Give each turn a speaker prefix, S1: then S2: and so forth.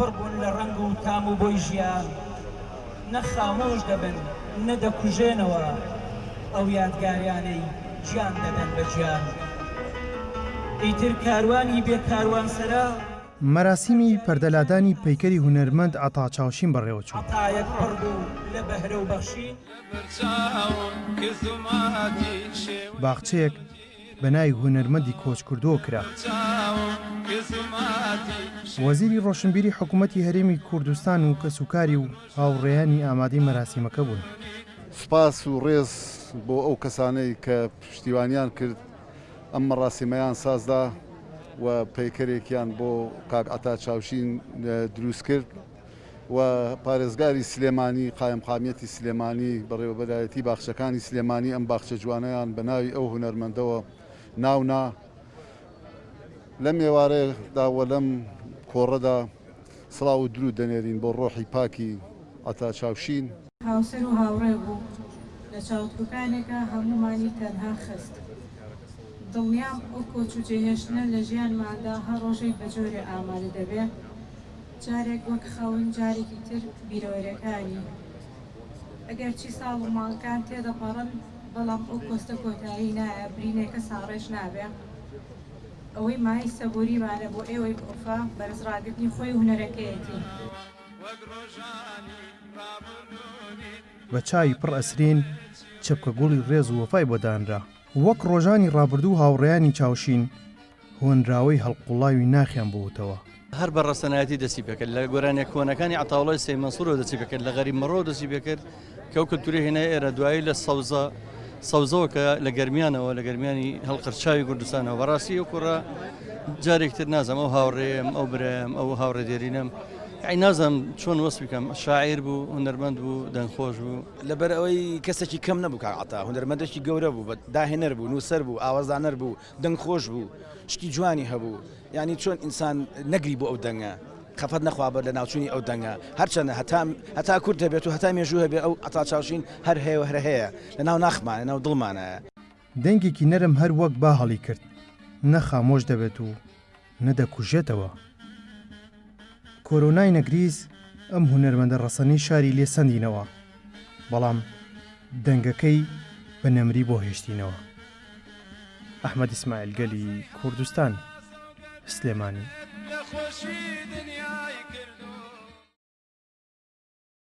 S1: پڕ بوون لە ڕەنگ و تام و بۆی ژیان، نە خامۆش دەبن، نە دەکوژێنەوە، ئەو یادگاریانەی گیان دەدەن بە گیان. ئیتر کاروانی بێ کاروانسەرا.
S2: مەراسیمی پەردەلادانی پەیکەری هونەرمەند عەتا چاوشین بەڕێوەچوو.
S1: عەتایەک پڕ بوو لە بەهرە و بەخشین.
S2: باخچەیەک بە ناوی هونەرمەندی کۆچکردووە کرا. وەزیری ڕۆشنبیری حکوومەتی هەرێمی کوردستان و کەسوکاری و هاوڕێیانی ئامادەی مەراسیمەکە بوون.
S3: سوپاس و ڕێز بۆ ئەو کەسانەی کە پشتیوانیان کرد ئەم مەڕاسیمەیان سازدا و پەیکەرێکیان بۆ کاک عەتا چاوشین دروست کرد و پارێزگاری سلێمانی، قایمقامیەتی سلێمانی، بەڕێوەبەرایەتی باخچەکانی سلێمانی ئەم باخچە جوانەیان بە ناوی ئەو هونەرمەندەوە ناونا. لەم ئێوارەیەدا و لەم کۆڕەدا سڵاو و دروود دەنێرین بۆ ڕۆحی پاکی عەتا چاوشین.
S4: هاوسەر و هاوڕێ بوو، لە چاوتروکانێکا هەموومانی تەنها خست. دڵنیام ئەو کۆچ و جێهێشتنە لە ژیانماندا هەر ڕۆژێک بە جۆرێ ئامادە دەبێ، جارێک وەک خەون، جارێکی تر بیرەوەریەکانی. ئەگەرچی ساڵ و مانگەکان تێدەپەڕن، بەڵام ئەو کۆستە کۆتایی نایە، برینێکە ساڕێژ نابێ. ئەوەی مایەی سەبووریمانە بۆ ئێوەی بەوەفا، بەرزڕاگرتنی خۆی و هونەرەکەیەتی.
S2: بە چاوی پڕ ئەسرین چەپکە گوڵی ڕێز و وەفای بۆ دانرا. وەک ڕۆژانی ڕابردوو هاوڕێیانی چاوشین هۆنراوەی هەڵقوڵاوی ناخیان بۆ وتەوە.
S5: هەر بە ڕەسەنایەتی دەستی پێکرد، لە گۆرانیە کۆنەکانی عەتاوڵای سەی مەنسوورەوە دەستی پێکرد، لە غەریب مەڕۆوە دەستی پێکرد کە ئەو کلتوری هێنای ئێرە، دوایی لە سەوزە سەوزەوە کە لە گەرمیانەوە لە گەرمیانی هەڵقرچاوی کوردستانەوە بەڕاستی ئەو کوڕە جارێک تر نازم ئەو هاوڕێم ئەو برایم ئەو هاوڕێ دێرینم ئەی نازم چۆن وەسفی کەم شاعیر بوو هونەرمەند بوو دەنگخۆش بوو.
S6: لەبەر ئەوەی کەسێکی کەم نەبوو کاک عەتا هونەرمەندێکی گەورە بوو داهێنەر بوو نووسەر بوو ئاوازدانەر بوو دەنگخۆش بوو شتی جوانی هەبوو یانی چۆن ئینسان نەگری بۆ ئەو دەنگە خەفەت نەخوا بە لەناوچوونی ئەو دەنگە هەرچەندە هەتا هەتا کورد هەبێت و هەتا مێژوو هەبێ ئەو عەتا چاوشین هەر هەیە و هەر هەیە لەناو ناخمانە ناو دڵمانە.
S2: دەنگێکی نەرم هەر وەک با هەڵیکرد، نە خامۆش دەبێت و نە دەکوژێتەوە. کۆرۆنای نەگریس ئەم هونەرمەندە ڕەسەنەی شاری لێ سەندینەوە، بەڵام دەنگەکەی بە نەمری بۆ هێشتینەوە. ئەحمەد ئیسماعیل گەلی کوردستان، سلێمانی.